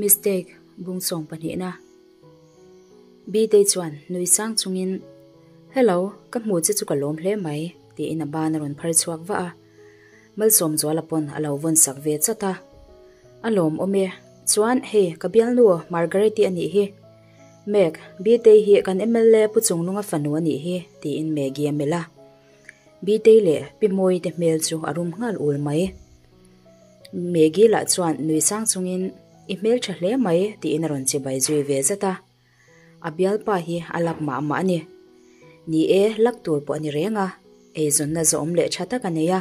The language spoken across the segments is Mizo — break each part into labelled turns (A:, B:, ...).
A: Mistake, bung sawm pahnihna. Btei chuan nui sang chungin, Hello, ka hmu che chu ka lawm hle mai, tiin a ban a rawn phar chhuak vah a. Malsawmzuala pawn a lo vawn sak ve chat a. A lawm awm e, chuan hei ka bialnu Margaret-i a nih hi. Meg, Btei hi kan mla Pu Chungnunga fanu a nih hi, tiin Maggie a melh a. Btei leh Pi Mawii te hmel chu a rum nghal ul mai. Maggie lah chuan nui sang chungin, I hmel tha hle mai, tiin a rawn chibai zui ve zat a. A bialpa hi a lak mah mah a ni. Ni e, lak tur pawh a ni reng a, eizawnna zawhawm leh tha tak a nei a.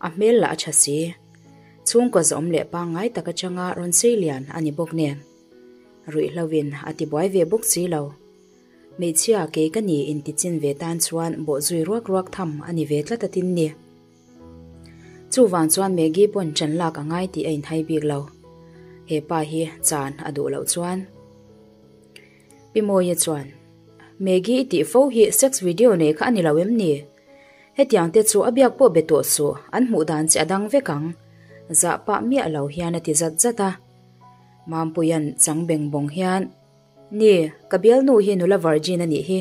A: A hmel lah a tha si. Chhungkaw zawhawm leh pangngai tak atanga rawn sei lian a ni bawk nen. Ruihhloin a tibuai ve bawk si lo. Hmeichhia kei ka ni intichin ve tan chuan bawhzui ruak ruak tham a ni ve tlat a tin ni. Chuvang chuan Maggie pawn ṭan lak a ngai tih a inhai bik lo. He pa hi chan a duh loh chuan. Pi Mawia chuan, Maggie i tih fo hi sex video nei kha a ni lo em ni? Hetiang te chu a biak pawh be tawh suh, an hmuh dan che a dang vek ang. Zah pah miah lo hian a ti zat zat a. Mampuia'n chang beng bawng hian, Ni, ka bialnu hi nula virgin a nih hi.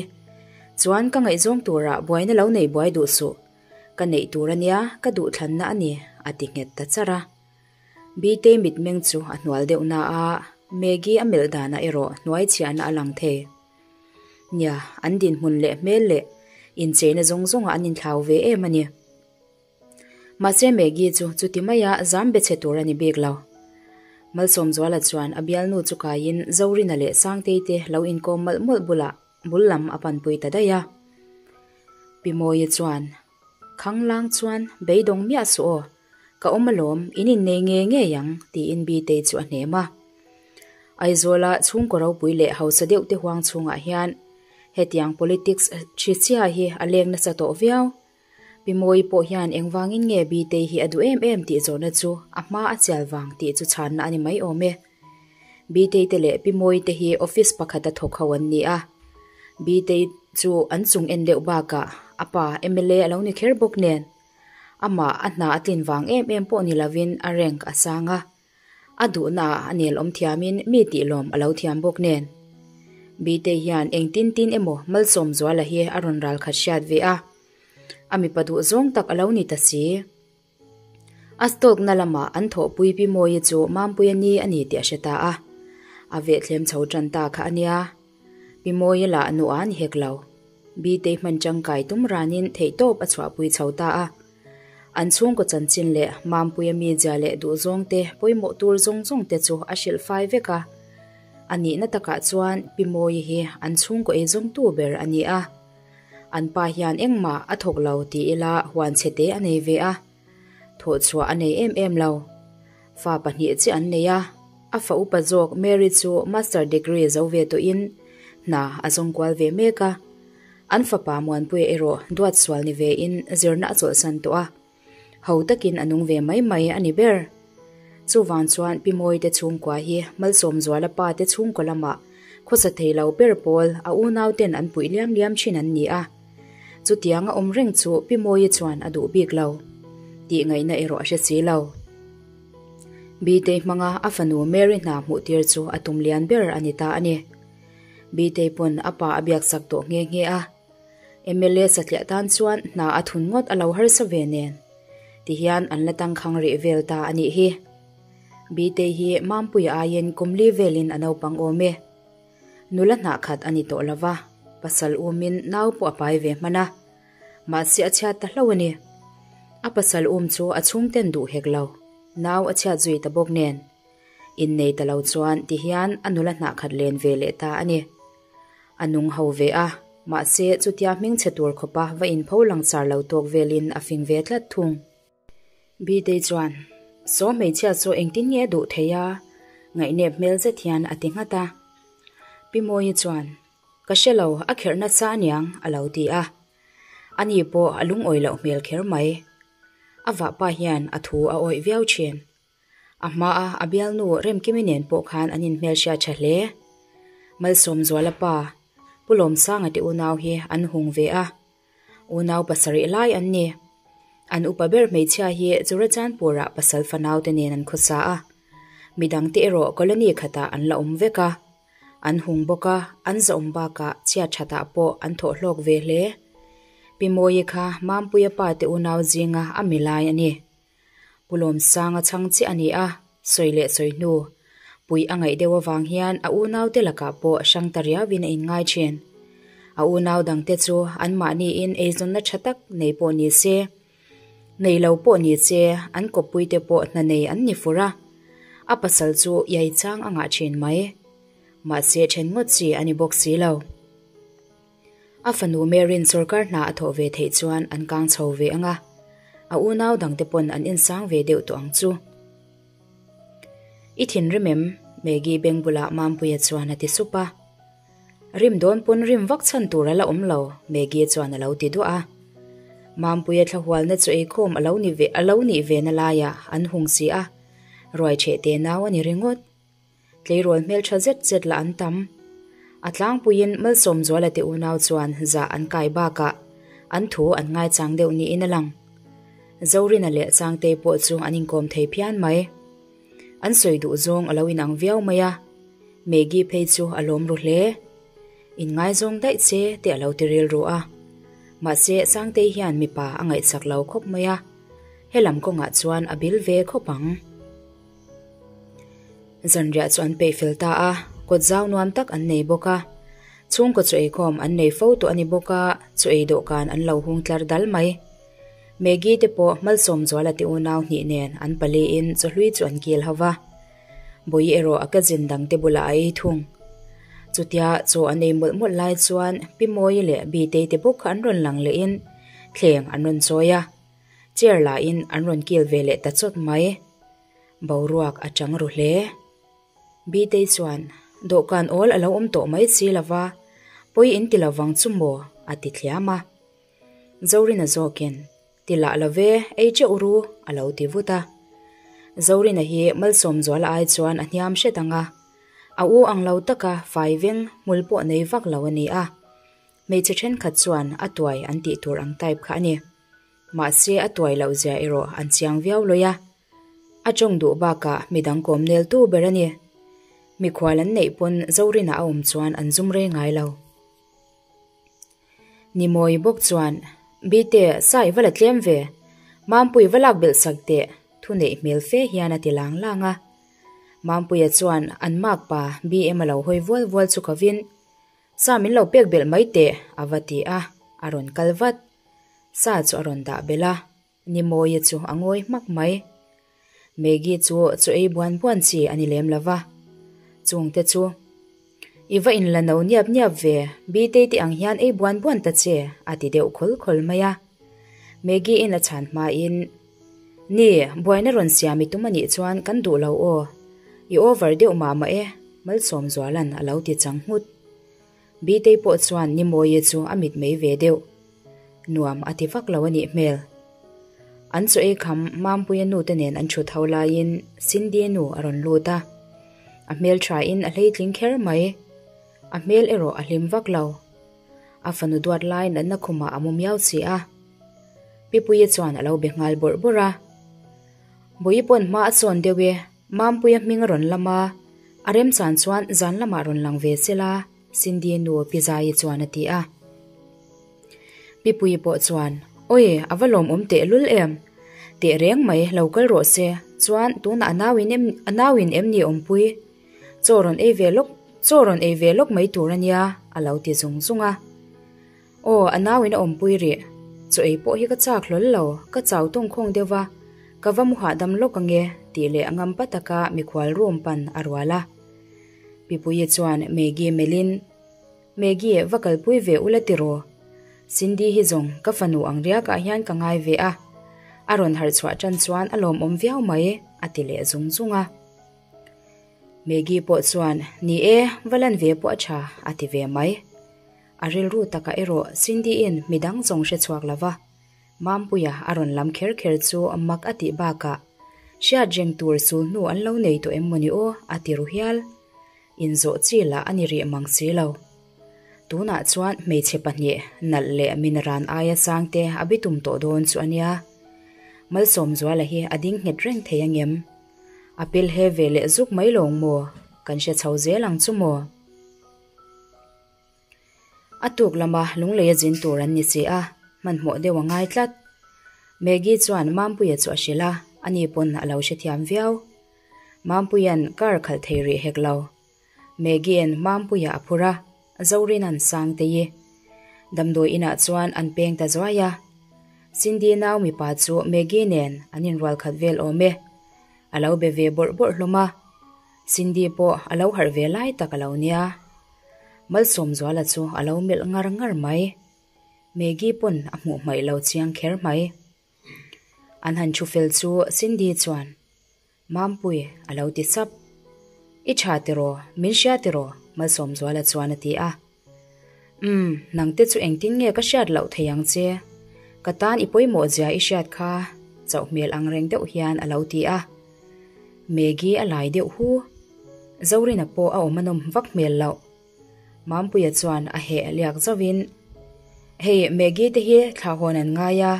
A: Chuan ka ngaihzawng turah buaina lo nei buai duh suh. Ka neih tur a nia, ka duhthlanna a ni, a ti nghet ta char a. Bitei mitmeng chu a hnual deuh na a, Maggie a melh danah erawh hnuai chhiahna a lang thei. Nia, an dinhmun leh hmel leh incheina zawng zawngah an inthlau ve em a ni. Mahse Maggie chu chuti maia zam be chhe tur a ni bik lo. Malsawmzuala chuan a bialnu chu kaiin Zorina leh Sangtei te lo inkawm mawlh mawlh bulah bul lam a panpui ta daih a. Pi Mawia chuan, Khanglang chuan beidawng miah suh aw, ka awm alawm, in innei nge ngei ang, tiin Bitei chu a hnem a. Aizawla chhungkaw ropui leh hausa deuh te huang chhungah hian hetiang politics thi chhia hi a leng nasa tawh viau. Pi Mawii pawh hian engvangin nge Bitei hi a duh em em tih zawhna chu a hma a chial vang tih chu chhanna a ni mai awm e. Bitei te leh Pi Mawii te hi office pakhata thawk ho an ni a. Bitei chu an chung en deuh bakah a pa mla a lo ni kher bawk nen. Amah a hna a tlin vang em em pawh ni lovin a rank a sang a. A duhna ah a nel awm thiamin mi tih lawm a lo thiam bawk nen. Bitei hian engtin tin emaw Malsawmzuala hi a rawn ral khat hriat ve a. A mipa duh zawng tak a lo ni ta si. A stalk-na lamah an thawhpui Pi Mawia chu Mampuia ni a ni tih a hre ta a. A vehthlem chho tan ta kha a nia. Pi Mawia lah nuah a ni hek lo. Bitei hman tangkai tum ranin theihtawp a chhuahpui chho ta a. An chhungkaw chanchin leh Mampuia mizia leh duhzawngte pawimawh tur zawng zawng te chu a hrilh fai vek a. A nihna takah chuan Pi Mawia hi an chhungkaw eizawngtu ber a ni a. An pa hian engmah a thawk lo ti ila huan chhe te a nei ve a, thawh chhuah a nei em em lo. Fa pahnih chiah an nei a, a fa upa zawk Mary chu master degree zo ve tawhin hna a zawng kual ve mek a. An fapa Muanpuia erawh duat sual ni vein zirna a chawlhsan tawh a, ho takin a nung ve mai mai a ni ber. Chuvang chuan Pi Mawite chhungkua hi Malsawmzuala pa te chhungkaw lamah khawsa thei lo ber pawl a unau ten an puih liam liam thin an ni a. Chutiang a awm reng chu Pi Mawii chuan a duh bik lo. Tih ngaihna erawh a hre si lo. Bitei hmanga a fanu Mary hna hmuh tir chu a tum lian ber a ni ta a ni. Bitei pawn a pa a biak sak tawh nghe nghe a. Mla satliah tan chuan hna a thun ngawt a lo harsa ve nen. Tihian an la tangkhang rih vel ta a nih hi. Bitei hi Mampuia aiin kum li velin a naupang awm e. Nula hnah khat a ni tawh lo va, pasal umin nau pawh a pai ve hman a. Mahse a chhiat ta hlo a ni. A pasal um chu a chhungten duh hek lo, nau a chhiat zui ta bawk nen. Innei ta lo chuan tihian a nula hnah khat len ve leh ta a ni. A nung ho ve a, mahse chutia hming chhe tur khawpa va inpho langsar lo tawk velin a fing ve tlat thung. Bidei chuan, Saw hmeichhia chu engtin nge a duh thei a? Ngaihnep hmel zet hian a ti nghat a. Pi Mawii chuan, Ka hre lo, a kherh nasa aniang, a lo ti a. Ani pawh a lungawi loh hmel kher mai. A vahpa hian a thu a awih viau thin. A hmaa a bialnu Remkimi nen pawh khan an inhmelhriat tha hle. Malsawmzuala pa, Pu Lawmsanga te unau hi an hung ve a. Unau pasarih lai an ni. An upa ber hmeichhia hi Churachandpur-ah pasal fanau te nen an khawsa a. Midangte erawh colony khatah an la awm vek a. An hung bawk a, an zahawm bakah chhiat thatah pawh an thawh hlawk ve hle. Pi Mawii kha Mampuia pa te unau zinga a mi lai a ni. Pu Lawmsanga chhang chiah a ni a, sawi leh sawi hnu. Puih a ngaih deuh avang hian a unaute lakah pawh hrang ta riauin a inngai thin. A unau dangte chu anmahniin eizawnna tha tak nei pawh ni se, nei lo pawh ni che an kawppuite pawh hna nei an ni fur a, a pasal chu iai chang a ngah thin mai. Mahse then ngawt chi a ni bawk si lo. A fanu Mary'n sorkar hna a thawh ve theih chuan an kang chho ve ang a, a unau dangte pawn an insang ve deuh tawh ang chu. I thinrim em? Maggie beng bulah Mampuia chuan a ti sup a. Rim dawn pawn rim vak chhan tur a la awm lo, Maggie chuan a lo ti duah a. Mampuia thlahualna chu eikhawm a lo ni ve a lo nih ve na laiah an hung si a, ruai ṭheh te nau a ni ringawt. Tleirawl hmeltha zet zet lah an tam. A tlangpuiin Malsawmzuala te unau chuan zah an kai bakah an thu an ngaichang deuh niin a lang. Zorina leh Changtei pawh chu an inkawm thei phian mai. An sawi duh zawng a lo inang viau mai a, Maggie phei chu a lawm ru hle. Inngaizawng daih che te a lo ti rilru a. Mahse Changtei hian mipa a ngaihsak lo khawp mai a, helam kawngah chuan a bil ve khawp ang. Zanriah chu an peih fel ta a, kawt zau nuam tak an nei bawk a. Chhungkaw chu eikhawm an nei fo tawh a ni bawk a, chu ei dawhkan an lo hung tlar dal mai. Maggie te pawh Malsawmzuala te unau hnih nen an paliin chawhlui chu an kil ho va. Bawihi erawh a cousin dang te bulah a ei thung. Chutia chaw an ei mawlh mawlh lai chuan Pi Mawii leh Bitei te bawk kha an rawn lang lehin thleng an rawn chawi a. Chair lahin an rawn kil ve leh ta chawt mai. Boruak a chang ru hle. Bitei chuan, Dawhkan awl a lo awm tawh mai si lo va, pawi in ti lo vang chu maw? a ti thliam a. Zorina zawkin, Ti lah lo ve, ei teuh ru, a lo ti vut a. Zorina hi Malsawmzuala ai chuan a hniam hret ang a, a u ang lo taka fai veng hmul pawh nei vak lo a ni a. Hmeichhe thenkhat chuan a tuai an tih tur ang type kha a ni. Mahse a tuai loh zia erawh an chiang viau lawih a. A tawng duh bakah midang kawm nel tu ber a ni. Mikhual an neih pawn Zorina a awm chuan an zum rei ngai lo. Nimawi bawk chuan, Bite, sa i va la tlem ve. Mampui va lak belh sak teh, thu neih hmel fe hian a ti lang lang a. Mampuia chuan an makpa BM a lo hawi vual vual chu kovin, Sa min lo pek belh mai teh, a va ti a, a rawn kal vat. Sa chu a rawn dah belh a, Nimawia chu a ngawi hmak mai. Maggie chu chaw ei buan buan chi a ni lem lo va, chungte chu, I va inla no niap niap ve, Bitei te ang hian ei buan buan ta che, a ti deuh khawl khawl mai a. Maggie-in a chhan hmain, Ni, buaina rawn siam i tum a nih chuan kan duh lo aw. I over deuh mah mah e, Malsawmzuala'n a lo ti chang nghut. Bitei pawh chuan Nimawia chu a mitmei ve deuh. Nuam a ti vak lo a nih hmel. An chaw ei kham Mampuia nu te nen an thut ho laiin Cindy nu a rawn lut a. A hmel thain a hleitling kher mai. A hmel erawh a hlim vak lo. A fanu duat lai natna khumah a mu miau si a. Pipuia chuan a lo be nghal bawrh bawrh a. Bawihi pawn hma a chawn deuh e, Mampuia hming a rawn lam a, a remchan chuan zan lamah rawn lang ve se la, Cindy nu Pi Zaii chuan a ti a. Pipuii pawh chuan, Awi, a va lawmawm tehlul em? Teh reng mai, lo kal rawh se, chuan tunah a nauin em a nauin em ni awmpui? Chaw rawn ei ve lawk chaw rawn ei ve lawk mai tur a nia, a lo ti zung zung a. Aw, a nauin a awmpui rih. Chaw ei pawh hi ka chak hlawl lo, ka chau tawngkhawng deuh va, ka va mu hahdam lawk ang e, tih leh a ngampa taka mikhual room pan a rual a. Pipuii chuan Maggie melhin, Maggie, va kalpui ve ula tiraw? Cindy hi zawng ka fanu ang riakah hian ka ngai ve a, a rawn harh chhuah tan chuan a lawmawm viau mai, a ti leh zung zung a. Maggie pawh chuan, Ni e, va lan ve pawh a tha, a ti ve mai. A rilru takah erawh Cindy-in midang zawng hre chhuak lo va, Mampuia a rawn lam kher kher chu mak a tih bakah hriat reng tur sul hnu an lo nei tawh em mawni aw a ti ru hial. Inzawh chi lah a ni rih mang si lo. Tunah chuan hmeichhe pahnih nalh leh min ran aia sangte a bitum tawh dawn chu a nia. Malsawmzuala hi a ding nghet reng thei angem? A pil he ve leh zuk mai lawng maw? Kan hre chho zel ang chu maw? A tuk lama lunglei a zin tur an ni si a, hmanhmawh deuh a ngai tlat. Maggie chuan Mampuia chu a hrilh a, ani pawn a lo hrethiam viau. Mampuia'n car khalh thei rih hek lo. Maggie'n Mampuia a phur a, Zorina'n Sangteii. Damdawi inah chuan an peng ta zuai a. Cindy nau mipa chu Maggie nen an inrual khat vel awm e. A lo be ve bawrh bawrh hlawm a. Cindy pawh a lo harh ve lai tak a lo nia. Malsawmzuala chu a lo melh ngar ngar mai. Maggie pawn a hmuh hmaih lo chiang kher mai. An han thu fel chu Cindy chuan, Mampui a lo ti sap. I tha tiraw, min hria tiraw? Malsawmzuala chuan a ti a. Umm, nangte chu engtin nge ka hriat loh thei ang che? Ka tan i pawimawh zia i hriat kha, chauh hmel ang reng deuh hian a lo ti a. Maggie a lai deuh hu. Zorina pawh a awm a nawm vak hmel loh. Mampuia chuan a heh liak zauhin, Hei, Maggie te hi thlah hawn an ngai a,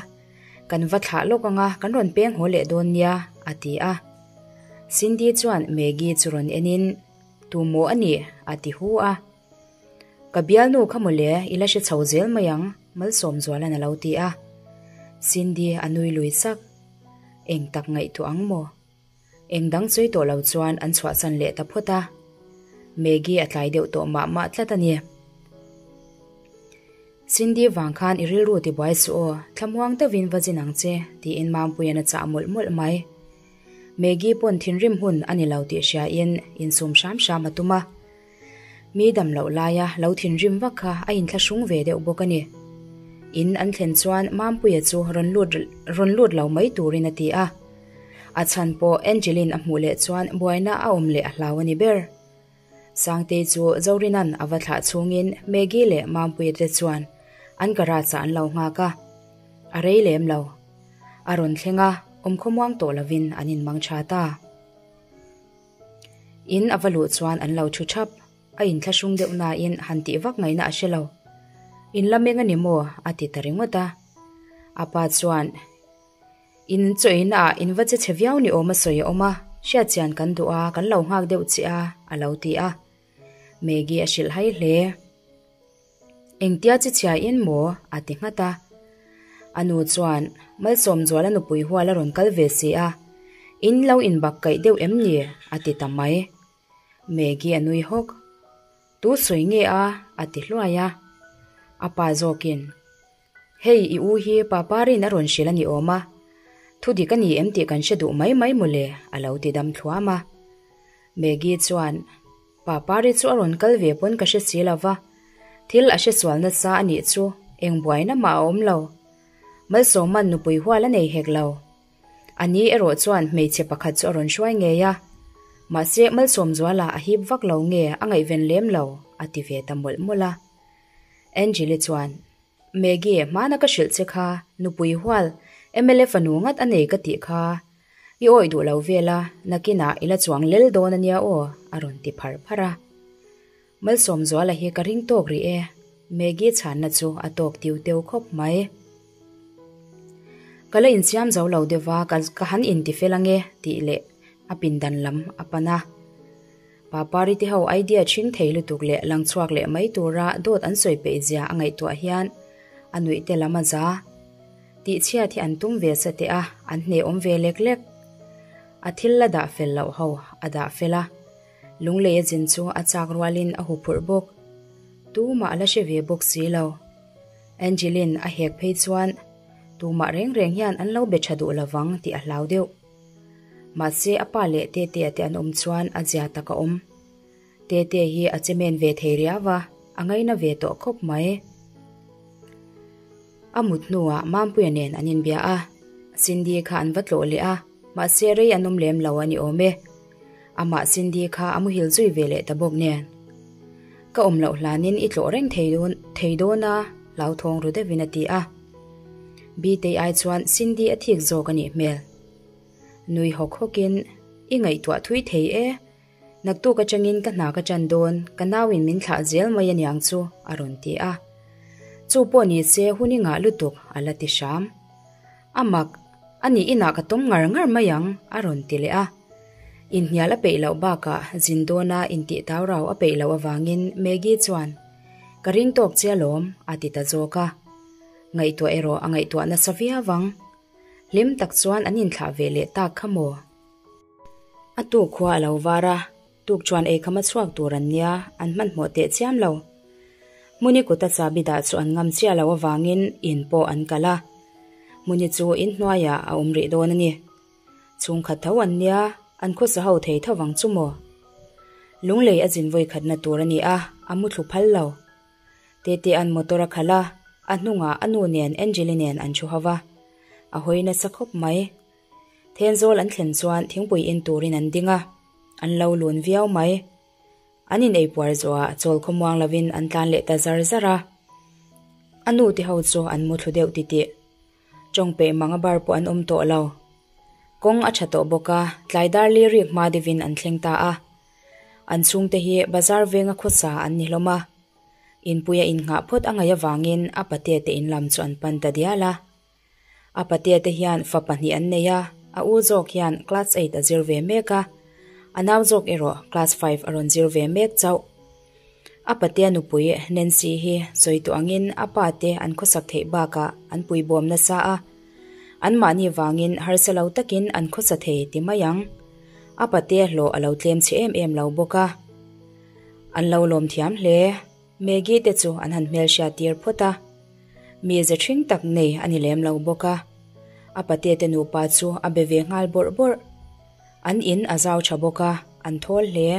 A: kan va thlah lawk anga kan rawn peng haw leh dawn nia, a ti a. Cindy chuan Maggie chu rawn enin, Tu maw a nih? a ti hu a. Ka bialnu kha mawle, i la hre chho zel mai ang, Malsawmzuala'n a lo ti a. Cindy a nui lui sak. Eng tak ngaihtuah ang maw? Eng dang sawi tawh lo chuan an chhuahsan leh ta phawt a. Maggie a tlai deuh tawh mah mah tlat a ni. Cindy vang khan i rilru tibuai suh aw, thlamuang deuhin va zin ang che, tiin Mampuia'n a chah mawlh mawlh mai. Maggie pawn thinrim hun a ni lo tih hriain insum hram hram a tum a. Mi dam loh laia lo thinrim vak kha a inthlahrung ve deuh bawk a ni. In an thlen chuan Mampuia chu rawn lut rawn lut lo mai turin a ti a. A chhan pawh Angeline a hmuh leh chuan buaina a awm leh a hlau a ni ber. Sangtei chu Zorina'n a va thlah chhungin Maggie leh Mampuia te chuan an garage ah an lo nghak a. A rei lem lo. A rawn thleng a, awmkhawmuang tawh lovin an inmang tha ta. In a va luh chuan an lo thu thap, a inthlahrung deuh nain han tih vak ngaihna a hre lo. In la meng a ni maw? a ti ta ringawt a. A pa chuan, In chaw-eina ah in va che chhe viau ni awm a sawi a awm a, hriatchian kan duh a, kan lo nghak deuh che a, a lo ti a. Maggie a hrilh hai hle. Engtia chi chhia in maw? a ti nghat a. A nu chuan, Malsawmzuala nupui hual a rawn kal ve si a, in lo inbak kaih deuh em ni? a ti ta mai. Maggie a nui hawk. Tu sawi nge a? a ti hluai a. A pa zawkin, Hei i u hi Papa rin a rawn hrilh a ni awm a, thu dik a ni em tih kan hre duh mai mai mawle, a lo ti dam thluam a. Maggie chuan, Papari chu a rawn kal ve pawn ka hre si lo va, thil a hre sual nasa a nih chu eng buaina mah a awm lo. Malsawman nupui hual a nei hek lo. A ni erawh chuan hmeichhe pakhat chu a rawn hruai ngei a, mahse Malsawmzuala a hip vak lo nge a ngaihven lem lo a ti ve ta mawlh mawlh a. Angeli chuan, Maggie, hmana ka hrilh che kha, nupui hual, mla fanu ngat a nei ka tih kha. I awih duh lo vel a, nakinah i la chuang lel dawn a nia aw, a rawn ti phar phar a. Malsawmzuala hi ka ring tawk rih e, Maggie chhanna chu a tawk tiu teu khawp mai. Ka la insiam zo lo deuh va, ka han inti fel ange tih leh a pindan lam a pan a. Papari te ho idea chhing thei lutuk leh lang chhuak leh mai tura dawt an sawi peih zia a ngaihtuah hian a nuih te lam a za. Tihchhiat hi an tum ve sa teh a, an hnehawm ve lek lek. A thil la dah fel loh ho a dah fel a, lunglei a zin chu a chak rualin a huphurh bawk. Tumah a la hre ve bawk si lo. Angeline a hek phei chuan tumah reng reng hian an lo be tha duh lovang tih a hlau deuh. Mahse a pa leh Tetea te an awm chuan a zia tak a awm. Tetea hi a che men ve thei riau a, a ngaina ve tawh khawp mai. A mut hnuah Mampuia nen an inbia a, Cindy kha an va tlawh leh a, mahse rei an awm lem lo a ni awm e. Amah Cindy kha a muhil zui ve leh ta bawk nen. Ka awm loh hlanin i tlawh reng thei dawn thei dawn a, hlauthawng ru deuhin a ti a. Bitei ai chuan Cindy a thik zawk a nih hmel. Nui hawk hawkin, I ngaihtuah thui thei e. Naktuk atangin ka hna ka tan dawn, ka nauin min thlah zel mai aniang chu, a rawn ti a. Chu pawh ni se hun i ngah lutuk, a la ti hram. A mak, a nih inah ka tawm ngar ngar mai ang, a rawn ti leh a. Inhnial a peih loh bakah zin dawna intih tau rau a peih loh avangin Maggie chuan, Ka ring tawk che alawm, a ti ta zawk a. Ngaihtuah erawh a ngaihtuah nasa viau ang. Hlim tak chuan an inthlah ve leh tak kha maw? A tuk khua a lo var a, tuk chuan eikham a chhuak tur an nia, an hmanhmawh teh chiam lo. Hmuni kuta chahbi dah chu an ngam chiah loh avangin in pawh an kal a. Hmuni chu inhnuaiah a awm rih dawn a ni. Chhungkhat tho an nia, an khawsa ho thei tho vang chu maw? Lunglei a zin vawikhatna tur a ni a, a muthlu phal lo. Tetea'n motor a khalh a, a hnungah a nu nen Angeli nen an thu ho va. A hawi nasa khawp mai. Thenzawl an thlen chuan thingpui in turin an ding a, an lo lun viau mai. An in eipuar zawhah chawl khawmuang lovin an tlan leh ta zar zar a. A nu te ho chu an muthlu deuh titih. Tawng peih mang a bar pawh an awm tawh lo. Kawng a tha tawh bawk a, tlai dar li rik hma deuhin an thleng ta a. An chhungte hi bazar venga khawsa an ni hlawm a. Inpuia innghah phawt a ngaih avangin a patea te in lam chu an pan ta dial a. A patea te hian fa pahnih an nei a, a u zawk hian class eight a zir ve mek a, a nau zawk erawh class five a rawn zir ve mek chauh. A patea nupui Nancy hi sawi tawh angin a pa te an khawsak theih bakah an puibawm nasa a, anmahni vangin harsa lo takin an khawsa thei ti mai ang. A patea hlawh a lo tlem chhe em em lo bawk a. An lo lawm thiam hle. Maggie te chu an han hmelhriat tir phawt a. Mi ze ṭhing tak nei a ni lem lo bawk a. A patea te nupa chu a be ve nghal bawrh bawrh. An in a zau ṭha bawk a, an thawl hle.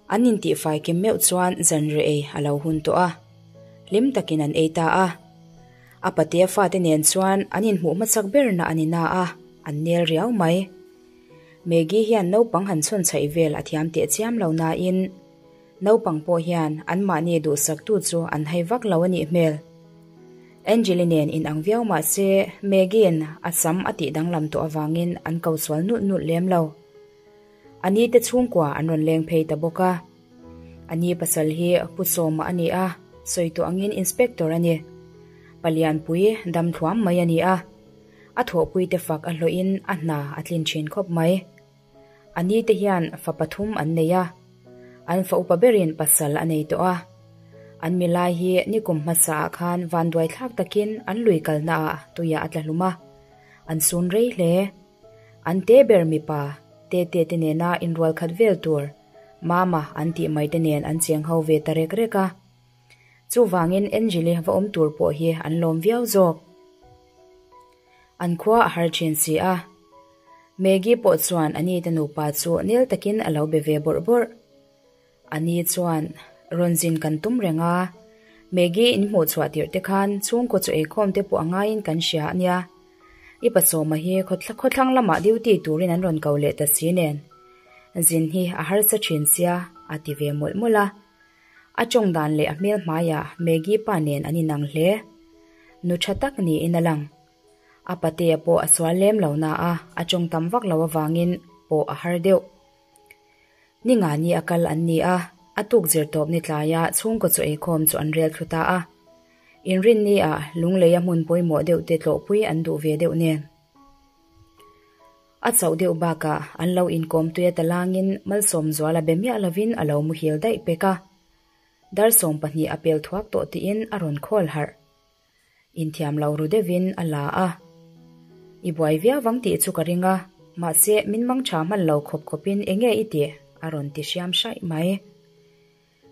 A: An intihfai kim meuh chuan zanreh ei a lo hun tawh a, hlim takin an ei ta a. A patea fate nen chuan an inhmuh hmasak berna a ni na a, an nel riau mai. Maggie hian naupang han chhawn chhaih vel a thiam teh chiam lo nain, naupang pawh hian anmahni duhsaktu chu an hai vak lo a nih hmel. Angeli nen inang viau mah se, Maggie-in a sam a tih danglam tawh avangin an ko sual nulh nulh lem lo. A ni te chhungkua an rawn leng phei ta bawk a. A ni pasal hi Pu Sawma a ni a, sawi tawh angin Inspector a ni. Palianpui dam thluam mai a ni a. A thawhpui te fak a hlawhin a hna a tlin thin khawp mai. A ni te hian fa pathum an nei a. An fa upa berin pasal a nei tawh a. An milai hi nikum hmasa ah khan vanduai thlak takin an lui kalna ah tuiah a tla hlum a. An sun rei hle. An te ber mipa, Tete te nena inrual khat vel tur, Mama an tih mai te nen an cheng ho ve ta rek rek a. Chuvangin Angeli va awm tur pawh hi an lawm viau zawk. An khua a har thin si a. Maggie pawh chuan a ni te nupa chu nel takin a lo be ve bawrh bawrh. A ni chuan, Rawn zin kan tum reng a, Maggie in hmuh chhuah tirh te khan chhungkaw chu eikhawm te pawh a ngaiin kan hria a nia. I pasawma hi khawthlang lamah duty turin an rawn ko leh ta si nen. Zin hi a harsa thin sia, a ti ve mawlh mawlh a. A tawng dan leh a hmel hmaiah Maggie pa nen an inang hle. Nu tha tak niin a lang. A patea pawh a sual lem lo na a, a tawng tam vak lo avangin pawh a har deuh. Ni nga ni a kal an ni a, a tuk zir tawp ni tlaia chhungkaw chu eikhawm chu an rel thlu ta a. Inrinni ah Lungleia hmun pawimawh deuh te tlawhpui an duh ve deuh nen. A chauh deuh bakah an lo inkawm tui a talangin Malsawmzuala be miah lovin a lo muhil daih pek a. Dar 20 a pel thuak tawh tiin a rawn khawl harh. Inthiam lo ru deuhin a la a. I buai viau vang tih chu ka ring a, mahse min mang tha hman lo khawp khawpin eng nge i tih? a rawn ti hriam hraih mai.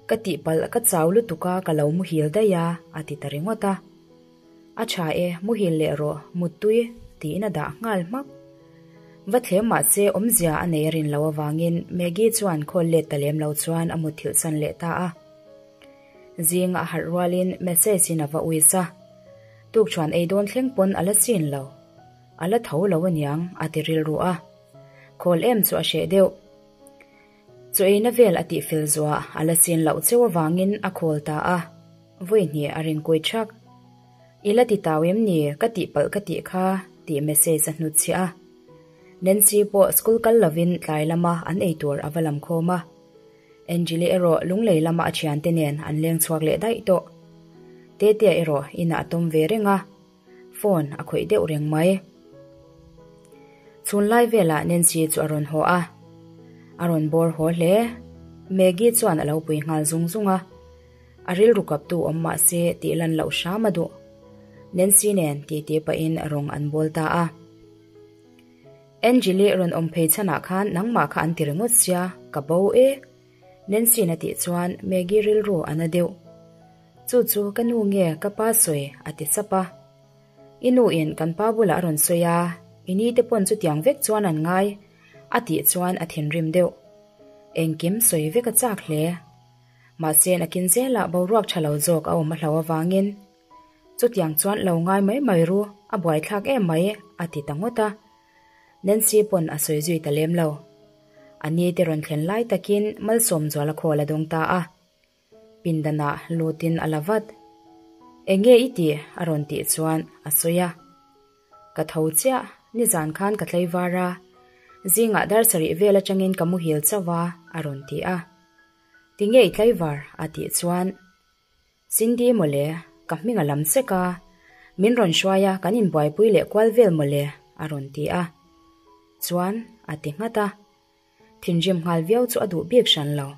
A: Ka tihpalh ka chau lutuk a ka lo muhil daih a, a ti ta ringawt a. A tha e, muhil leh rawh, muttui, tiin a dah nghal hmak. Va thlem mahse awmzia a nei a rin loh avangin Maggie chuan khawl let ta lem lo chuan a mutthilh san leh ta a. Zing a harh rualin message in a va uis a, tukṭhuan ei dawn thleng pawn a la chin lo. A la tho lo aniang a ti rilru a. Khawl em chu a hreh deuh. Chaw eina vel a tih fel zuah a la chin loh cheu avangin a khawl ta a, vawi hnih a ringkui ṭhak. I la ti tau em ni ka tihpalh ka tih kha tih message a hnutchhiah a. Nancy pawh school kal lovin tlai lama an ei tur a va lam khawm a. Angeli erawh Lunglei lama a thiante nen an leng chhuak leh daih tawh. Tetea erawh inah a tawm ve reng a, phone a khawih deuh reng mai. Chhun lai velah Nancy chu a rawn haw a. A rawn bawr haw hle. Maggie chuan a lo pui nghal zung zung a. A rilru kaptu awm mah se tih lan loh hram a duh. Nancy nen titi pahin rawng an bawl ta a. Angeli rawn awm phei chhanah khan nangmah kha an ti ringawt sia, ka bo e. Nancy-in a tih chuan Maggie rilru a na deuh. Chu chu ka nu nge ka pa sawi a ti sap a. I nu in kan pa bulah a rawn sawi a, i ni te pawn chutiang vek chuan an ngai a tih chuan a thinrim deuh. Engkim sawi vek a chak hle. Mahse nakin zelah boruak tha lo zawk a awm a hlo avangin chutiang chuan lo ngai mai mai ru, a buaithlak em mai a ti ta ngawt a. Nancy pawn a sawi zui ta lem lo. A ni te rawn thlen lai takin Malsawmzuala khawl a dawng ta a. Pindanah lutin a la vat. Eng nge i tih? a rawn tih chuan a sawi a. Ka tho chiah, nizan khan ka tlaivar a, zingah dar sarih vel atangin ka muhil chauh a, a rawn ti a. Tinge i tlaivar? a tih chuan Cindy mawle, ka hming a lam sek a, min rawn hruai a kan inbuaipui leh kual vel mawle, a rawn ti a. Chuan a ti nghat a. Thinrim nghal viau chu a duh bik hran lo.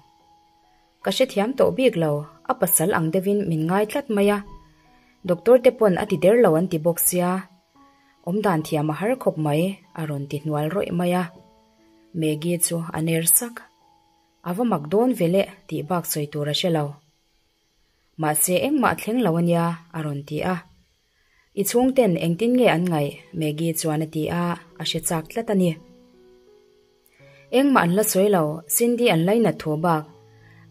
A: Ka hrethiam tawh bik lo, a pasal ang deuhin min ngai tlat mai a. Doctor te pawn a ti der lo an ti bawk sia. Awmdan thiam a har khawp mai, a rawn ti hnual rawih mai a. Maggie chu a ner sak. A va mak dawn ve le tih bak sawi tur a hre lo. Mahse engmah a thleng lo a nia, a rawn ti a. I chhungten engtin nge an ngaih? Maggie chuan a ti a, a hre chak tlat a ni. Engmah an la sawi lo, Cindy an lainat thu bak.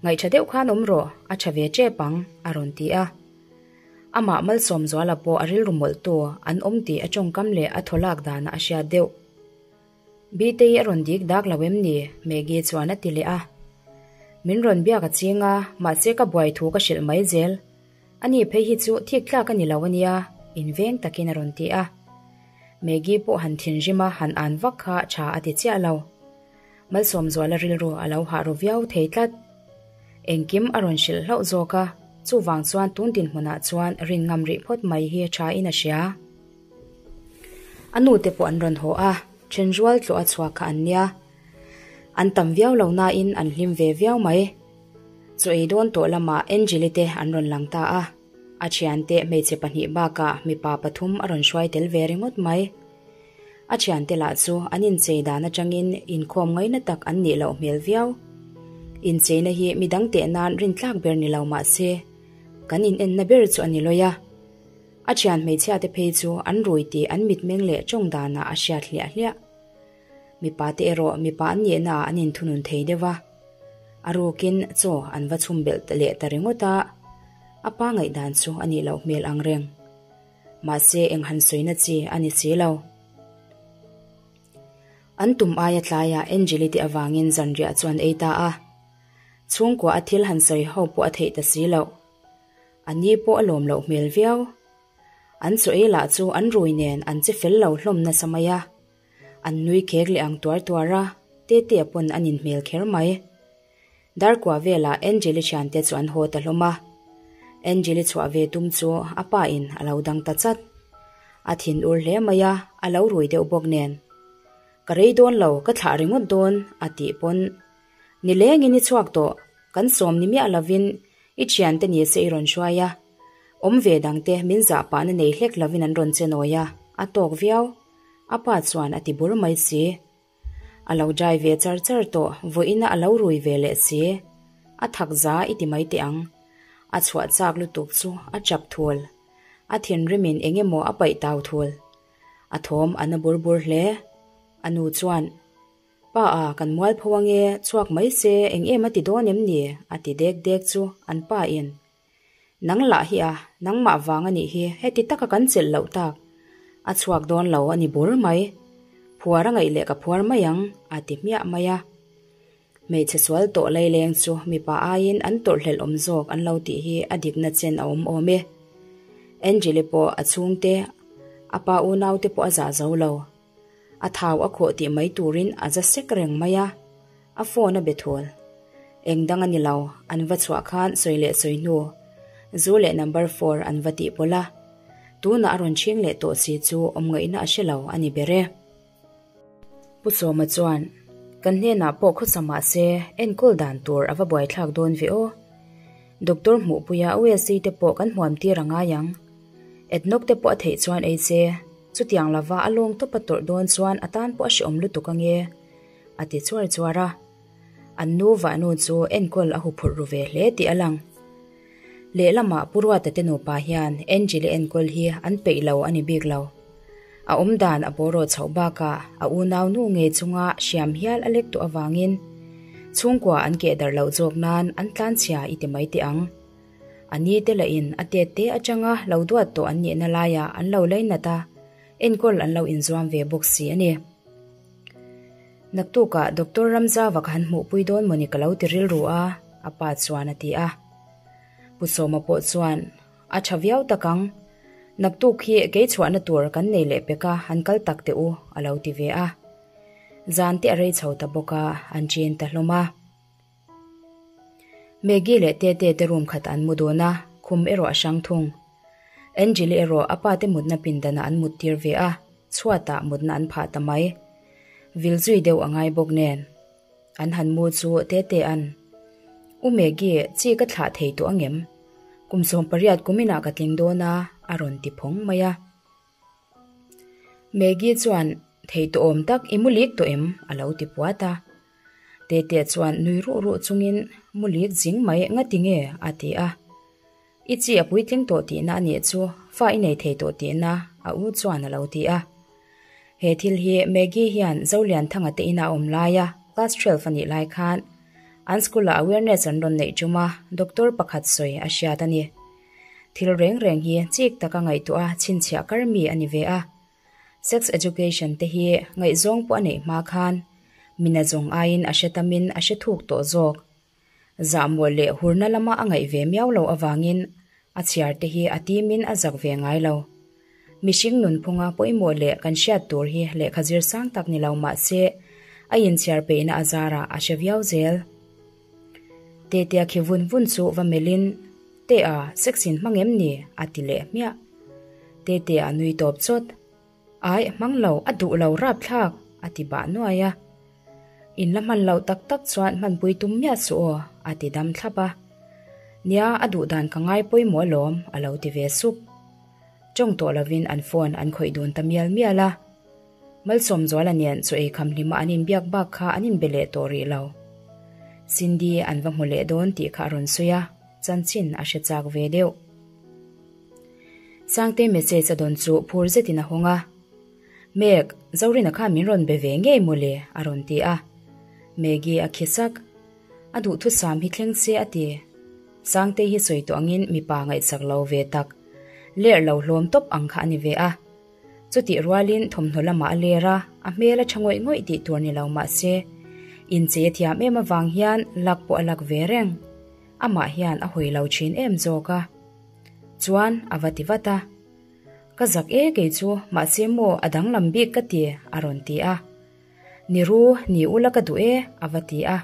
A: Ngaihṭha deuh khan awm rawh, a ṭha ve ṭep ang, a rawn ti a. Amah Malsawmzuala pawh a rilru mawlhtu an awm tih a ṭawngkam leh a thaw lak danah a hriat deuh. Bitei a rawn dik dak lo em ni? Maggie chuan a ti leh a. Min rawn biak a ching a, mahse ka buai thu ka hrilh mai zel. Ani phei hi chu thik tlak a ni lo ania, inveng takin a rawn ti a. Maggie pawh han thinrim a han an vak kha tha a ti chiah lo. Malsawmzuala rilru a lo hah ru viau thei tlat. Engkim a rawn hrilh hlauh zawk a, chuvang chuan tun dinhmunah chuan rin ngam rih phawt mai hi tha in a hria. A nu te pawh an rawn haw a, then rual tlawh a chhuak kha an nia. An tam viau lo nain an hlim ve viau mai. Chaw ei dawn tawh lamah Angeli te an rawn lang ta a, a thiante hmeichhe pahnih bakah mipa pathum a rawn hruai tel ve ringawt mai. A thiante lah chu an inchei dan atangin inkhawm ngaina tak an nih loh hmel viau. Incheina hi midang teh nan rintlak ber ni lo mah se, kan inenna ber chu a ni lawi a. A thian hmeichhia te phei chu an rui tih an mitmeng leh tawng danah a hriat hliah hliah. Mipa te erawh mipa an nihna ah an inthunun thei deuh a. A rukin chaw an va chhum belh leh ta ringawt a, a pa ngaihdan chu a nih loh hmel ang reng. Mahse eng han sawina chi a ni si lo. An tum aia tlaiah Angeli te avangin zanriah chu an ei ta a. Chhungkua a thil han sawi ho pawh a theih ta si loh. A ni pawh a lawm loh hmel viau. An chaw ei lah chu an rui nen an che fel lo hlawm nasa mai a. An nui khek leh ang tuar tuar a, Tetea pawn an inhmel kher mai. Darkua velah Angeli thiante chu an haw ta hlawm a. Angeli chhuah ve tum chu a pa in a lo dang ta chat. A thin ur hle mai a, a lo rui deuh bawk nen. Ka rei dawn lo, ka thlah ringawt dawn, a tih pawn. Nilengin i chhuak tawh, kan sawm ni miah lovin I thiante ni se i rawn hruai a, awm ve dangte min zah pahna nei hlek lovin an rawn che nawi a, a tawk viau. A pa chuan a ti bur mai si. A lo dry ve char char tawh, vawiina a lo rui ve leh si. A thak za i ti mai teh ang. A chhuah chak lutuk chu a chap thul. A thinrimin eng emaw a paih tau thul. A thawm a na bur bur hle. A nu chuan. Pa a, kan mual pho ange, chhuak mai se, eng em a ti dawn em ni? a ti dek dek chu an pa in. Nang lah hi a, nangmah vang a nih hi, heti taka kan chelh loh tak. A chhuak dawn lo a ni bur mai. Phuar a ngaih leh ka phuar mai ang, a ti hmiah mai a. Hmeichhe sual tawh laileng chu mipa aiin an tawrhhlelh awm zawk an lo tih hi a dikna chen a awm awm e. Angel-i pawh a chhungte, a pa unaute pawh a zah zo lo. A thau a khawh tih mai turin a za sek reng mai a, a phone a be thul. Eng dang a ni lo, an va chhuah khan sawi leh sawi hnu, zu leh number four an va tih pawlh a. Tunah a rawn chhing leh tawh si chu awm ngaihna a hre lo a ni ber e. Pu Sawma chuan, Kan hnenah pawh khawsa mah se enkawl dan tur a va buaithlak dawn ve aw. Doctor hmuhpuia USC te pawh kan hmuam tir a ngai ang. Etnok te pawh a theih chuan ei se, chutiang lova a lawng tawp a tawrh dawn chuan a tan pawh a hrehawm lutuk ange, a ti chuar chuar a. An nu vahnu chu enkawl a huphurh ru ve hle tih a lang. Lehlamah Pu Ruata te nupa hian Angel-i enkawl hi an peih lo a ni bik lo. A awmdan a bawraw chhoh bakah a unau nu ngei chunga hriam hial a lek tawh avangin chhungkua an keh darh loh zawk nan an tlanchhia i ti mai teh ang. A ni te lahin a tet te atanga lo duat tawh an nihna laiah an lo lainat a, enkawl an lo inzuam ve bawk si a ni. Naktukah Doctor Ramzava ka han hmuhpui dawn mawni ka lo ti rilru a, a pa chuan a ti a. Pu Sawma pawh chuan, A tha viau tak ang. Naktuk hi kei chhuahna tur kan nei leh pek a, han kal tak teh u, a lo ti ve a. Zan te a rei chho ta bawk a, an chen ta hlawm a. Maggie leh Tete te room khat an mu dun a, khum erawh a hrang thung. Angeli erawh a pa te mutna pindanah an mut tir ve a, chhuatah mutna an phah ta mai. Vil zui deuh a ngai bawk nen. An han mu chu Tete an, U Maggie, chi ka thlah thei tawh angem? Kum 18 kuminah ka tling dawn a, a rawn ti phawng mai a. Maggie chuan, Thei tawh awm tak, i mu lik tawh em? a lo ti puat a. Tete chuan nui ruh ruh chungin, Mu lik zing mai, ngati nge? a ti a. I chi a puitling tawh tihna a nih chu, fa i nei thei tawh tihna, a u chuan a lo ti a. He thil hi Maggie hian Zolianthanga te ina a awm laia class 12 a nih lai khan an school-ah awareness an rawn neih ṭum a, doctor pakhat sawi a hriat a ni. Thil reng reng hi chik taka ngaihtuah a chhinchhiah kar mi a ni ve a. Sex education te hi ngaihzawng pawh a neih hma khan mina zawng aiin a hre tamin a hre thuk tawh zawk. Zahmawh leh hurna lama a ngaih ve miau loh avangin a chhiar te hi a timin a zak ve ngai lo. Mihring nunphunga pawimawh leh kan hriat tur hi lehkha zir sang tak ni lo mah se a inchhiar peihna a zarah a hre viau zel. Tetea khi vun vun chu va melhin, Tea, sex in hmang em ni? a ti leh hmiah. Tetea nui tawp chawt. Ai, hmang lo, a duh lo rapthlak, a ti bah nuai a. In la hman loh tak tak chuan hmanpui tum miah suh aw, a ti dam thlap a. Nia, a duh dan ka ngai pawimawh alawm, a lo ti ve sup. Tawng tawh lovin an phone an khawih dun ta mial mial a. Malsawmzuala nen chaw ei kham hlima an inbiak bak kha an inbe leh tawh rih lo. Cindy an va hmu leh dawn tih kha a rawn sawi a, chanchin a hre chak ve deuh. Sangte message a dawn chu phur zetin a hawng a. Meg, Zorina khan min rawn be ve ngei maw le? a rawn ti a. Maggie a khi sak. A duhthusam hi thleng se a ti. Sangtei hi sawi tawh angin mipa ngaihsak lo ve tak, ler lo hlawm tawp ang kha a ni ve a. Chutih rualin thawmhnaw lamah a ler a, a hmel a tha ngawih ngawih tih tur ni lo mah se, inchei a thiam em avang hian lak pawh a lak ve reng. Amah hian a hawi lo thin em zawk a. Chuan a va ti vat a. Ka zak e kei chu, mahse maw a danglam bik ka ti, a rawn ti a. Ni ru, ni ula ka duh e, a va ti a.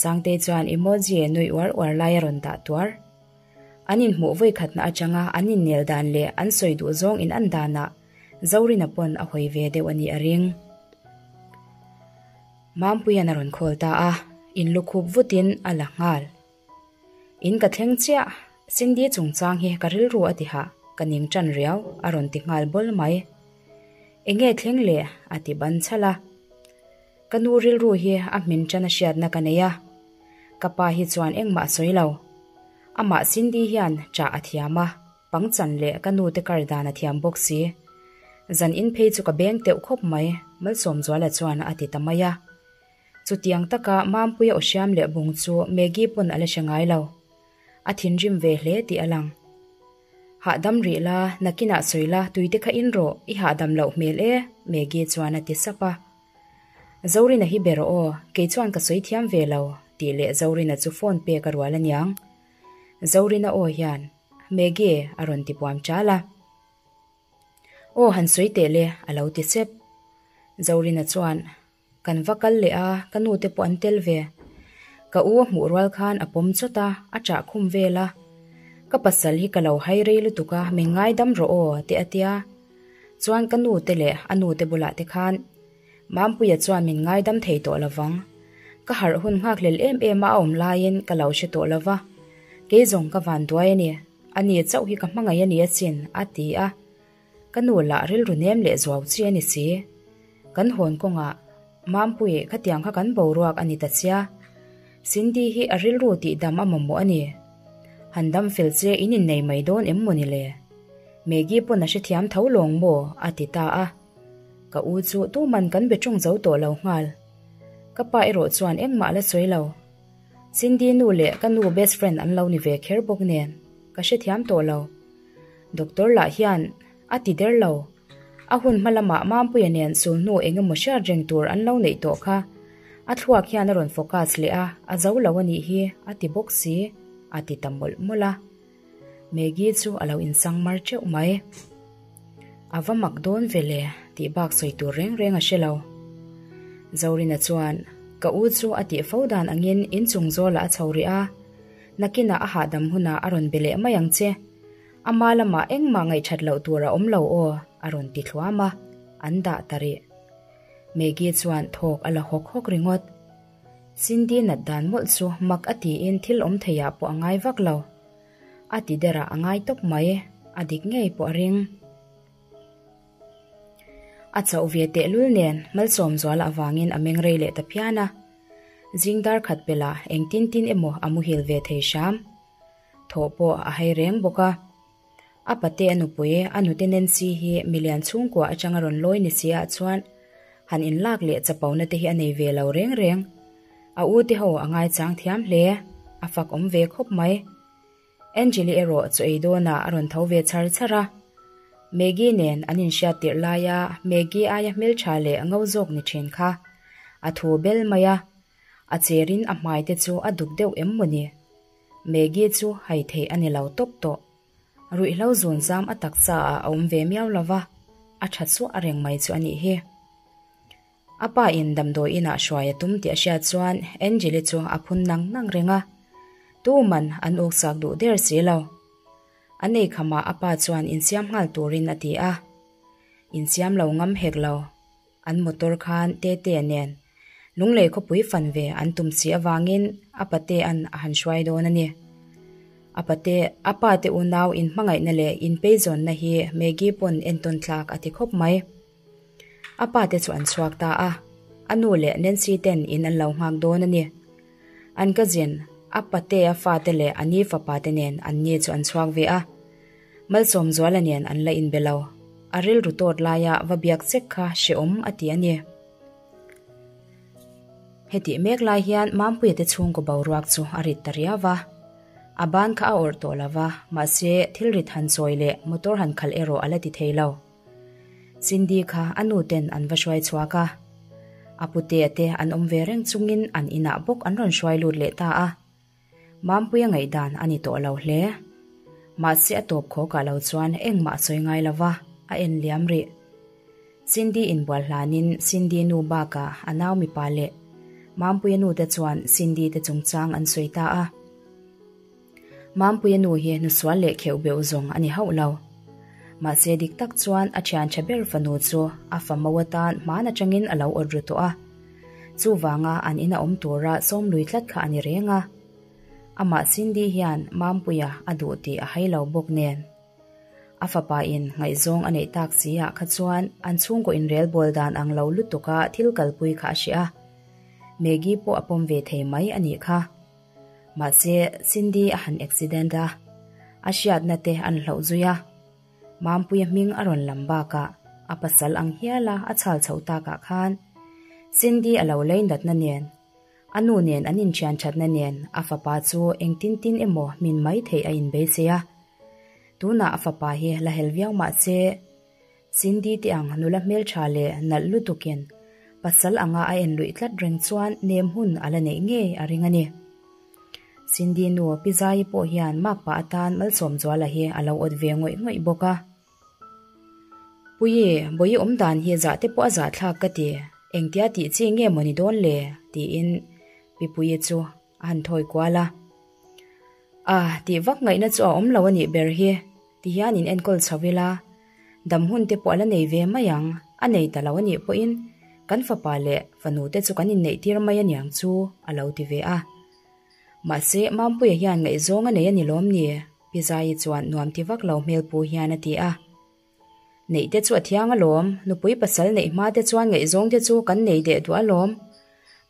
A: Sangtei chuan emoji nui uar uar lai a rawn dah tuar. An inhmuh vawikhatna atanga an innel dan leh an sawi duh zawng in an danah Zorina pawn a hawi ve deuh a nih a ring. Mampuia'n a rawn call ta a, inlukhup vutin a la nghal. In ka thleng chiah, Cindy chungchang hi ka rilru a ti hah, ka ning tan riau, a rawn ti nghal bawl mai. Enge thleng le? a ti ban chhalh a. Ka nu rilru hi a hmin tan a hriatna ka nei a, ka pa hi chuan engmah a sawi lo. Amah Cindy hian chah a thiam a, pangchan leh ka nu te kar dan a thiam bawk si. Zan in phei chu ka beng teuh khawp mai, Malsawmzuala chuan a ti ta mai a. Chutiang taka Mampuia aw hriam leh bung chu Maggie pawn a la hre ngai lo. A thinrim ve hle tih a lang. Hahdam rih la, nakinah sawi la, tuite kha in rawh, i hahdam loh hmel e, Maggie chuan a ti sap a. Zorina hi be rawh aw, kei chuan ka sawi thiam ve lo, tih leh Zorina chu phone pek a rual aniang. Zorina aw hian, Maggie, a rawn ti puam chal a. Aw han sawi teh le, a lo ti sep. Zorina chuan, Kan va kal leh a, ka nu te pawh an tel ve. Ka u a hmuh rual khan a pawm chawt a, a chah khum vel a. Ka pasal hi ka lo hai rei lutuk a, min ngaidam rawh aw te a tia. Chuan ka nu te leh a nu te bulah te khan. Mampuia chuan min ngaidam thei tawh lovang. Ka harh hun nghakhlel em em a a awm laiin ka lo hre tawh lova, kei zawng ka van duai a ni, a ni chauh hi ka hmangaih a ni asin, a ti a. Ka nu lah rilru nem leh zuau chi a ni si. Kan hawn kawngah Mampui khatiang kha kan boruak a ni ta chia. Cindy hi a rilru tih dam a mamawh a ni. Han dam fel che in innei mai dawn em maw ni le? Maggie pawn a hrethiam tho lawng maw? a ti ta a. Ka u chu tuman kan be ṭawng zo tawh lo nghal. Ka pa erawh chuan engmah la sawi lo. Cindy nu leh ka nu best friend an lo ni ve kher bawk nen ka hrethiam tawh lo. Doctor lah hian a ti der lo. A hun hma lamah Mampuia nen sulhnu eng emaw hriat reng tur an lo neih tawh kha. A thluak hian a rawn focus leh a, a zo lo a nih hi a ti bawk si, a ti ta mawlh mawlh a. Maggie chu a lo insang mar teuh mai. A va mak dawn ve le tih bak sawi tur reng reng a hre lo. Zorina chuan, Ka u chu a tih fo dan angin inchung zawlah a chho rih a, nakinah a hahdam hunah a rawn be leh mai ang che. Ama lamah engmah ngaihthat loh tur a awm lo aw, a rawn ti thluam a, an dah ta rih. Maggie chuan thawk a la hawk hawk ringawt. Cindy nat dan mawlh chu mak a tiin thil awm theiah pawh a ngai vak lo. A ti derah a ngai tawp mai, a dik ngei pawh a ring. A chauh ve tehlul nen Malsawmzuala avangin a meng rei leh ta phian a. Zing dar khat pelah engtin tin emaw a muhil ve thei hram. Thawh pawh a hai reng bawk a. A pate a nupui, a nute Nancy hi milian chhungkua atanga rawn lawi ni si ah chuan han inlak leh chapona te hi a nei ve lo reng reng. A u te ho a ngaichang thiam hle, a fak awm ve khawp mai. Angeli erawh chaw ei dawnah a rawn tho ve char char a. Maggie nen an inhriat tirh laia Maggie aia hmeltha leh ngo zawk ni thin kha a thu bel mai a, a cherin a hmai te chu a duk deuh em mawni? Maggie chu hai theih a ni lo tawp tawh. Ruihhlo zun zam a taksa ah a awm ve miau lo va, a tha chhuah a reng mai chu a nih hi. A pa in damdawi inah hruai a tum tih a hriat chuan Angeli chu a phun nang nang reng a, tuman an uksak duh der si lo. An eikhamah a pa chuan insiam nghal turin a ti a, insiam lo ngam hek lo. An motor khan Tetea nen Lunglei khawpui fan ve an tum si avangin a patea'n a han hruai dawn a ni. A pate, a pate unau inhmangaihna leh inpeizawnna hi Maggie pawn entawn tlak a ti khawp mai. A pate chu an chhuak ta a, a nu leh Nancy ten in an lo nghak dawn a ni. An cousin, a patea fate leh a ni fapa te nen an ni chu an chhuak ve a. Malsawmzuala nen an la inbe lo. A rilru tawt laia va biak chek kha hrehawm a ti a ni. Hetih mek lai hian Mampuia te chhungkaw boruak chu a rit ta riau va. A ban kha a awrh tawh lo va, mahse thil rit han chawi leh motor han khalh erawh a la ti thei lo. Cindy kha a nu ten an va hruai chhuak a. A putea te an awm ve reng chungin an inah bawk an rawn hruai lut leh ta a. Mampuia ngaihdan a ni tawh lo hle. Mahse a tawp khawkah lo chuan engmah a sawi ngai lo va, a en liam rih. Cindy inbual hlanin Cindy nu bakah a nau mipa leh Mampuia nu te chuan Cindy te chungchang an sawi ta a. Mampuia nu hi nusual leh kheuh beuh zawng a ni hauh lo. Mahse dik tak chuan a thian tha ber fanu chu a fa mo atan hman atangin a lo awt ru tawh a. Chuvanga an ina awm tura sawmlui tlat kha a ni reng a. Amah Cindy hian Mampuia a duh tih a hai lo bawk nen. A fapa in ngaihzawng a neih tak si ah kha chuan an chhungkaw inrelbawl dan ang lo lutuka thil kalpui kha a hreh a. Maggie pawh a pawm ve thei mai a nih kha. Mahse Cindy a han accident a, a hriatna te an hloh zui a. Mampuia hming a rawn lam bakah a pasal ang hiala a chhal chhoh takah khan Cindy a lo lei natna nen, a nu nen an inthian thatna nen a fapa chu engtin tin emaw min mai theih a inbeisei a. Tunah a fapa hi la hel viau mah se, Cindy te ang nula hmeltha leh nalh lutukin pasal anga a en luih tlat reng chuan nem hun a la neih ngei a ring a ni. Cindy nu Pi Zaii pawh hian makpa atan Malsawmzuala hi a lo awt ve ngawih ngawih bawk a. Puii, bawihi awm dan hi zah te pawh a zahthlak ka ti, engtia tih chi nge maw ni dawn le? tiin Pi Puii chu a han thawi kual a. A, tih vak ngaihna chu a awm lo a nih ber hi, ti hian in enkawl chho ila, dam hun te pawh a la nei ve mai ang, a nei ta lo a nih pawhin. Kan fapa leh fanu te chu kan inneih tir mai aniang chu, a lo ti ve a. Mahse, Mampuia hian ngaihzawng a nei a ni lawm ni? Pi Zaii chuan nuam ti vak lo hmel pu hian a ti a. Neih te chu a thiang alawm, nupui pasal neih hma te chuan ngaihzawng te chu kan nei deh duah alawm.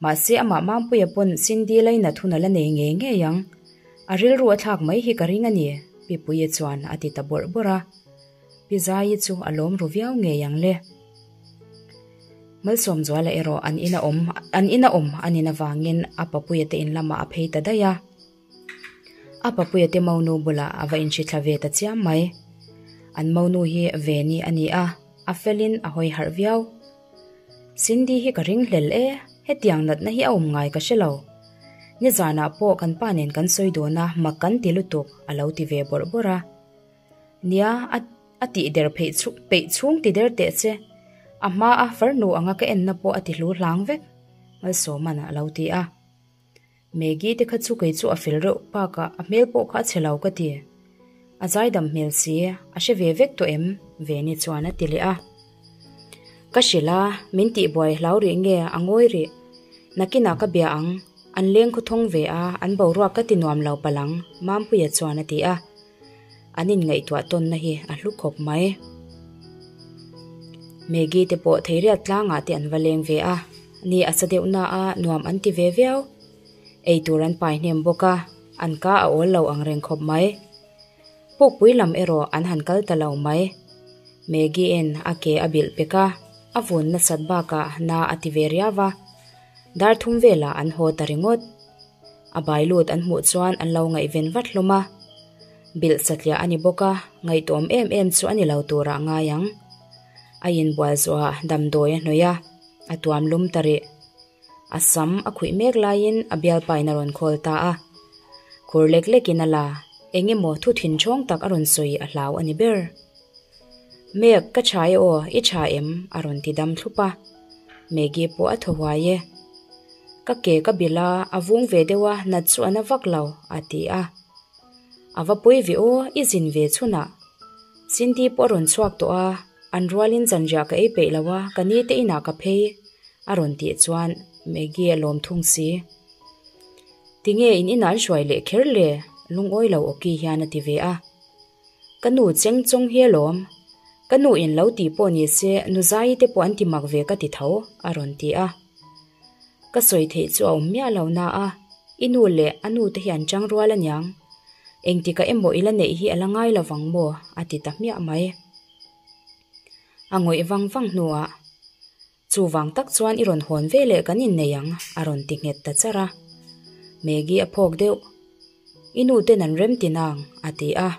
A: Mahse amah Mampuia pawn Cindy lainat hun a la nei ngei ngei ang. A rilru a thlak mai hi ka ring a ni, Pi Puia chuan a ti ta bawrh bawrh a. Pi Zaii chu a lawm ru viau ngei ang le. Malsawmzuala erawh an ina awm an ina awm a nin avangin a papuia te in lamah a phei ta daih a. A papuia te monu bulah a va inhri thla ve ta chiam mai. An monu hi Veni a ni a, a felin a hawi harh viau. Cindy hi ka ring hlel e, hetiang natna hi a awm ngai ka hre lo. Nizanah pawh kan pa nen kan sawi dawn a, mak kan ti lutuk, a lo ti ve bawrh bawrh a. Nia, a a tih der pheih chhung peih chhung ti der teh che. A hma a farnu anga ka enna pawh a ti hlu hlang vek, Malsawman a lo ti a. Maggie te kha chu kei chu a fel reuh bakah a hmel pawh kha a chhe lo ka ti. A zaidam hmel si, a hre ve vek tawh em? Veni chuan a ti leh a. Ka hrilh a, min tihbuai hlau rih nge a ngawi rih. Nakinah ka bia ang, an leng khawthawng ve a, an boruak ka ti nuam lo palh ang, Mampuia chuan a ti a. An inngaihtuah tawnna hi a hlu khawp mai. Maggie te pawh Theiriat tlangah te an va leng ve a, ni a sa deuh na a nuam an ti ve viau. Ei tur an pai hnem bawk a, an ka a awl lo ang reng khawp mai. Pukpui lam erawh an han kal ta lo mai. Maggie in a ke a bilh pek a, a vun nasat bakah na a ti ve riau a. Dar thum velah an haw ta ringawt. A bai lut an hmuh chuan an lo ngaihven vat hlawm a. Bilh satliah a ni bawk a, ngaihtuam em em chu a ni lo turah ngai ang. A inbual zawhah damdawi a hnawih a, a tuam lum ta rih. A sam a khuih mek laiin a bialpain a rawn khawl ta a. Khur lek lekin a la, eng emaw thu thinchhawng tak a rawn sawi a hlau a ni ber. Mek, ka tha e aw, i tha em? a rawn ti dam thlup a. Maggie pawh a thaw huai e. Ka ke ka bilh a, a vung ve deuh a, nat chu a na vak lo, a ti a. A va pawi ve aw, i zin ve chhunah. Cindy pawh a rawn chhuak tawh a, an rualin zanriah ka ei peih lo a, ka ni te inah ka phei, a rawn tih chuan Maggie a lawm thung si. Tinge in inah an hruai leh kher le? Lungawi lo awki hian a ti ve a. Ka nu cheng chawng hi alawm. Ka nu in lo tih pawh ni se nu Zaii te pawh an ti mak ve ka ti tho, a rawn ti a. Ka sawi theih chu a awm miah lo na a, i nu leh a nu te hi an chang rual aniang. Engtikah emaw i la neih hi a la ngai lo vang maw? a ti ta hmiah mai. A ngawih vang vang hnuah. Chuvang tak chuan i rawn hawn ve leh kan innei ang, a rawn ti nghet ta char a. Maggie a phawk deuh. I nu ten an rem ti nang, a ti a.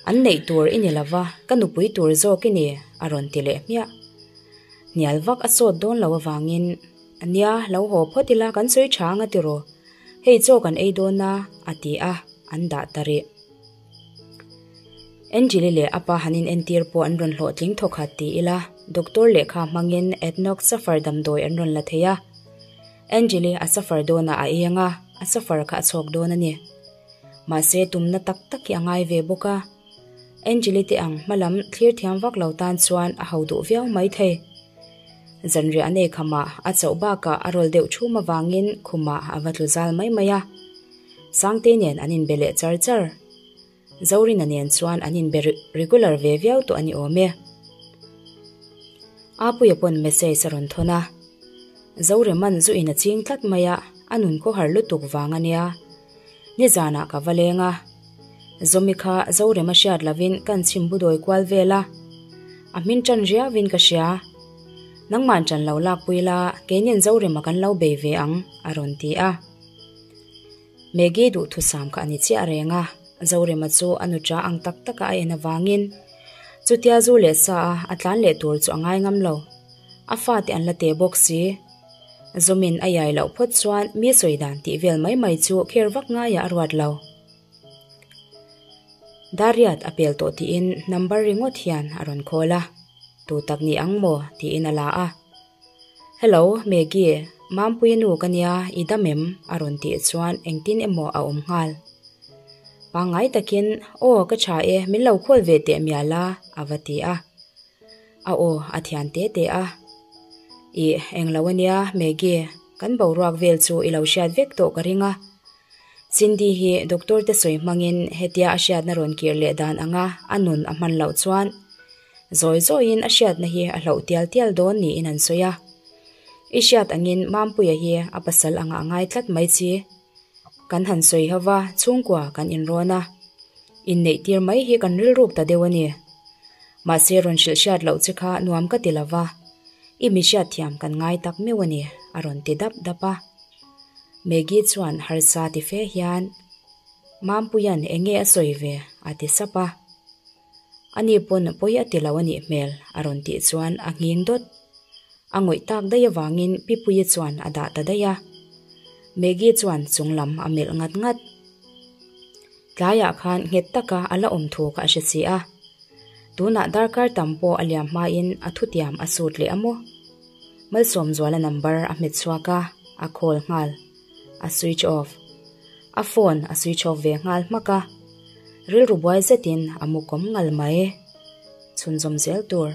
A: An neih tur i ni lova, ka nupui tur zawk i ni, a rawn ti leh hmiah. Hnial vak a sawt dawn lo avangin, Nia, lo haw phawt ila kan sawi tha ang a ti rawh. Hei chaw kan ei dawn a, a ti a, an dah ta rih. Angeli leh a pa han inentir pawh an rawn hlawhtling thawkhat ti ila, doctor lehkha hmangin Adnoc suffer damdawi an rawn la thei a. Angeli a suffer dawnah a ei anga, a suffer kha a chhawk dawn a ni. Mahse tumna tak tak hi a ngai ve bawk a. Angeli te ang hmalam thlir thiam vak lo tan chuan a ho duh viau mai thei. Zanriah an ei khamah a chauh bakah a rawl deuh thum avangin khumah a va tlu zal mai mai a. Sangtei nen an inbe leh char char. Zorina nen chuan an inbe regular ve viau tawh a ni awm e. Apuia pawn message a rawn thawn a. Zoreman zu in a ching tlat mai a, a nun khawhar lutuk vang a nia. Nizanah ka va leng a. Zawmi kha Zorema hriat lovin kan chhim budawi kual vel a. A hmin tan riauin ka hria. Nangman tan lo lakpui la, keinin Zorema kan lo bei ve ang, a rawn ti a. Maggie duhthusam kha a ni chiah reng a, Zorema chu a nuṭa ang tak taka a en avangin chutia zu leh sa a a tlan leh tur chu a ngai ngam lo. A fate an la te bawk si. Zawmin a iai loh phawt chuan mi sawi dan tih vel mai mai chu kher vak ngaiah a ruat lo. Dariat a pel tawh tiin number ringawt hian a rawn call a, Tu tak ni ang maw? tiin a la a. Hello, Maggie, Mampuia nu ka nia, i dam em? a rawn tih chuan engtin emaw a awm nghal. Pangngai takin, Aw, ka tha e, min lo call ve teh mial a, a va ti a. A aw a thian te te a. Ih, englo ania Maggie, kan boruak vel chu i lo hriat vek tawh ka ring a. Cindy hi doctor te sawi hmangin hetia a hriatna rawn kir leh dan anga a nun a hman loh chuan zawi zawiin a hriatna hi a hloh tial tial dawn niin an sawi a. I hriat angin Mampuia hi a pasal anga a ngai tlat mai chi. Kan han sawi ho va, chhungkua kan inrawn a. Inneih tir mai hi kan rilruk ta deuh a ni. Mahse rawn hrilh hriat loh che kha nuam ka ti lo va, i mi hriatthiam kan ngai tak meuh a ni, a rawn ti dap dap a. Maggie chuan harsa ti fe hian, Mampuia'n eng nge a sawi ve? a ti sap a. Ani pawn pawi a ti lo a nih hmel, a rawn tih chuan a nghing dawt. A ngawih tak daih avangin Pipuia chuan a dah ta daih a. Maggie chuan chung lam a melh ngat ngat. Tlaiah khan nghet taka a la awm thu kha a hre si a. Tunah darkar tam pawh a liam hmain a thutiam a sut leh a maw? Malsawmzuala number a hmet chhuak a, a call nghal. A switch off. A phone a switch off ve nghal hmak a. Rilru buai zetin a mu kawm ngal mai. Chhunzawm zel tur.